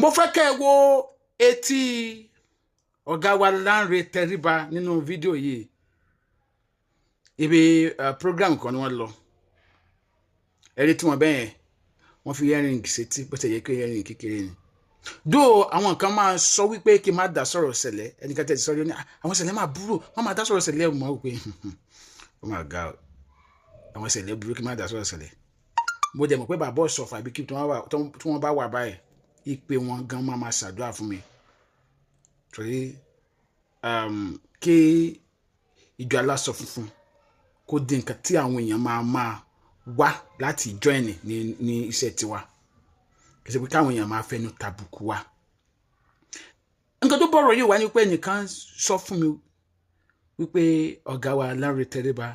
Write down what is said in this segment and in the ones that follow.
Mo fẹ́ kẹ́ ẹ wo etí ọ̀gá wa Lanre Tẹríba nínú fídíò yìí. Ibi program kan ni wọ́n lọ. Ẹ̀rí tí wọ́n bẹ́yẹn, wọ́n fi earring sétí, bó ṣe yẹ kí earring kékeré ni. Dó àwọn kan máa sọ wípé kí n má dá sọ̀rọ̀ Sẹ̀lẹ̀. Ẹnìkan tẹ̀ sọ́ọ́ ní àwọn Sẹ̀lẹ̀ máa burú, wọ́n máa dá sọ̀rọ̀ Sẹ̀lẹ̀ mọ́ wípé ó máa ga ọ. Àwọn Sẹ̀lẹ̀ burú, kí n má dá sọ̀rọ̀ Sẹ̀lẹ̀. Mo dẹ̀ mọ̀ pé bàbá ọ̀sọ̀fà àbí kí tí wọ́n bá wà báyìí, ìpè wọn gan máa ma ṣàdúrà fún mi, torí kí ìjọ aláṣọ funfun kó di nǹkan tí àwọn èèyàn máa máa wá láti join ní iṣẹ́ tiwa, kì í ṣe pé káwọn èèyàn máa fẹnu tàbùkù wa. Nǹkan tó bọ̀rọ̀ yìí wá ní pé ẹnìkan sọ fún mi wípé ọ̀gá wa Lanre Tẹríba,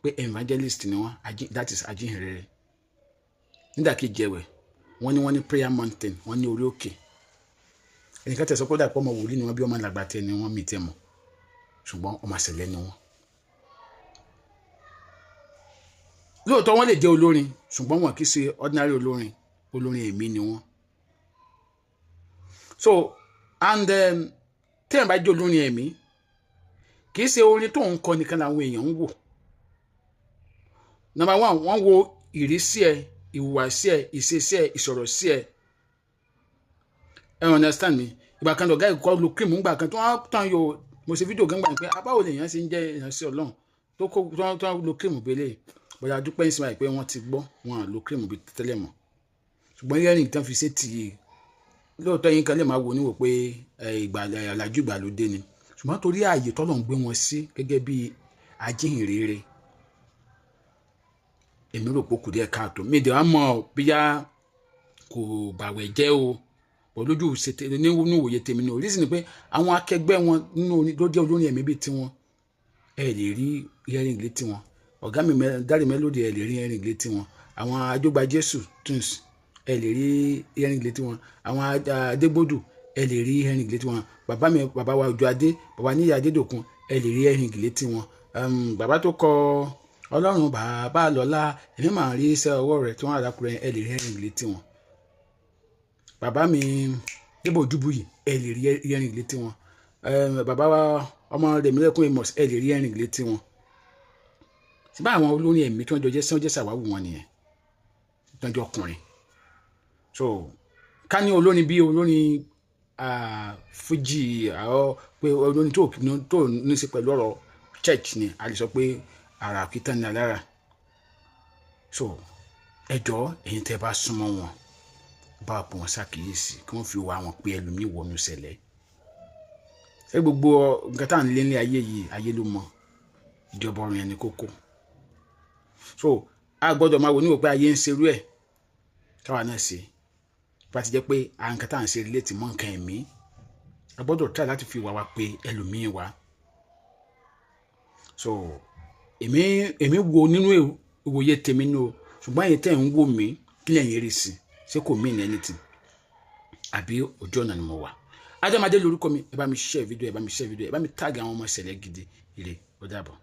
pé evangelist ni wọ́n, that is ajíhìnrere. Nídàkejì ẹ̀wẹ̀, wọ́n ní prayer mountain, wọ́n ní orí òkè. Ẹnìkan tẹ̀sán pé ó dàpọ̀ ọmọ wòlíì ni wọ́n, bí ọmọ làgbàtẹ́ ni wọ́n, mì tẹ́ mọ̀, ṣùgbọ́n ọmọ àṣẹlẹ̀ ni wọ́n. Lóòótọ́ wọ́n lè jẹ́ olórin, ṣùgbọ́n wọn kì í ṣe ordinary olórin, olórin ẹ̀mí ni wọ́n. So and téèyàn bá jẹ́ olórin ẹ̀mí, kì í ṣe orin tó ń kọ nìkan làwọn èèyàn ń wò. Number one, wọ́n wo ìrísí ẹ, ìhùwàsí ẹ, ìṣesí ẹ, ìsọ̀rọ̀ sí ẹ. Ẹ understand mi? Ìgbà kan lọ̀gá ìkọ́ lu cream ńgbà kan tí wọ́n tán yóò. Mo ṣe fídíò gángbà pé abáwo lèèyàn ṣe ń jẹ́ ìránṣẹ́ Ọlọ́run tó kó tó ń lo cream bẹ́lẹ̀. Bóyá dúpẹ́ ìsinmi àìpé wọ́n ti gbọ́, wọn à lo cream bíi tẹ́lẹ̀ mọ́, ṣùgbọ́n earring tán fi ṣe tì í, lóòótọ́ yín kan lè máa wò níwò pé ìgbà àlàjú ìgbàlódé ni, ṣùgbọ́n torí ààyè tọ́lọ̀ ń gbé wọn sí gẹ́gẹ́ bí ajíhìnrere, èmi rò pé ó kù díẹ̀ káàtó. Mi dẹ̀ wá mọ̀ bíyá kò bàwẹ̀ jẹ́ o, lójú nínú ìwòye tèmi ní orísìí ni pé àwọn akẹgbẹ́ wọn nínú ló jẹ́ olórin ẹ̀mí bíi tiwọn, ẹ lè rí earring létí wọn. Ọ̀gá mi Dáre Melody, ẹ lè rí earring létí wọn. Àwọn Ajógba Jésù Twins, ẹ lè rí earring létí wọn. Àwọn Adégbòdù, ẹ lè rí earring létí wọn. Bàbá mi, bàbá wa Òjó Adé, bàbá Níyì Adédòkun, ẹ lè rí earring létí wọn. Bàbá tó kọ Ọlọ́run bàbá lọ́lá, èmi máa rí iṣẹ́ ọwọ́ rẹ̀, tí wọ́n àdàkùnrin, ẹ lè rí earring létí wọn. Bàbá mi Débò Ojúbuyì, ẹ lè rí earring létí wọn. Bàbá wa ọmọ Rẹ̀mílẹ́kún Amos, ẹ lè rí earring létí wọn. Síbá àwọn olórin ẹ̀mí tí wọ́n jọ jẹ́ sẹ́wọ́n jẹ́ sàwáwù wọn nìyẹn, tí wọ́n jọ ọkùnrin. So ká ní olórin bí olórin Fújì, àwọn pé olórin tó ní í ṣe pẹ̀lú ọ̀rọ̀ church ni, a lè sọ pé ara kìtàn ní alára. So ẹ jọ̀ọ́, ẹ̀yin tẹ́ bá súnmọ́ wọn, bá pọ̀ wọn ṣàkíyèsí kí wọ́n fi wá wọn pé ẹlòmíì wọnú ṣẹlẹ̀. Ṣé gbogbo nǹkan tá à ń lé ní ayé yìí, ayé ló mọ ìjọba ọ̀run yẹn ní kókó. So a gbọ́dọ̀ máa wò níwò pé ayé ń ṣerú ẹ̀, káwa náà ṣe. Bá ti jẹ́ pé à nǹkan tá à ń ṣe relate mọ́ nǹkan ẹ̀mí, a gbọ́dọ̀ try láti fi wá wa pé ẹlòmíì wá. So èmi wo nínú ìwòye tèmi ní o, ṣùgbọ́n ẹ̀yin tẹ́ ń wò mí, kí lẹ̀yin rí sí? Ṣé kò mean anything, àbí ojú ọ̀nà ni mo wà? Adémadé lórúkọ mi. Ẹ bá mi share fídíò, ẹ bá mi share fídíò, ẹ bá mi tag àwọn ọmọ ìṣẹ̀lẹ̀ gidi. Ire, ó dàbọ̀.